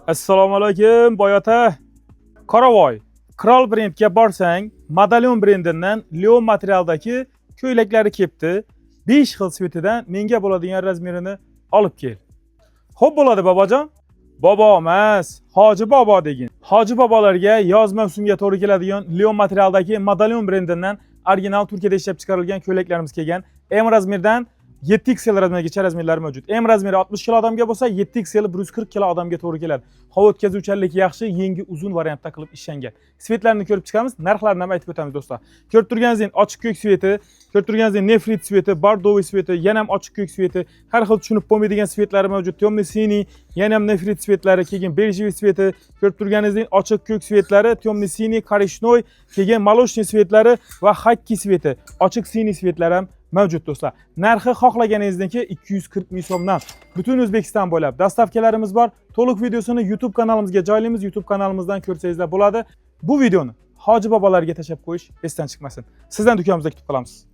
Assalomu alaykum, boy ota. Qoravoy, Krol brendga borsang, Madalyon brendidan Leon materialdagi ko'ylaklari kelibdi. 5 xil цвет idan menga bo'ladigan razmerini olib kel. Xo'p bo'ladi, bobojon. Bobo emas, Hoji bobo degin. Hoji bobolarga yoz mavsumiga to'g'ri keladigan Leon materialdagi Madalyon brendidan original Turkiyada ishlab chiqarilgan ko'ylaklarimiz kelgan. M razmerdan 7XL razmergacha razmerlari mavjud. M razmeri 60 kilo odamga bo'lsa, 7XL 140 kilo odamga to'g'ri keladi. Havo o'tkazuvchanligi yaxshi, yengi uzun variantda qilib ishlangan. Цвет larini ko'rib chiqamiz, narxlarini ham aytib o'tamiz, do'stlar. Ko'rib turganingizdek, ochiq ko'k цвет i, ko'rib turganingizdek, nefrit цвет i, бордовый цвет i, yana ham ochiq ko'k цвет i, har xil tushunib bo'lmaydigan цвет lari mavjud. Темный синий, yana ham nefrit цвет lari, keyin бежевый цвет i, ko'rib turganingizdek, ochiq ko'k цвет lari, темный синий, коричневый, keyin молочный цвет lari va хаки цвет i, ochiq синий цвет lari ham mavjud, do'stlar. Narxi xohlaganingizniki 240 ming so'mdan. Butun O'zbekiston bo'ylab доставка larimiz bor. To'liq videosini YouTube kanalimizga joylaymiz. YouTube kanalimizdan ko'rsangizlar bo'ladi. Bu videoni hoji bobolarga tashlab qo'yish esdan chiqmasin. Sizdan do'konimizda kutib qolamiz.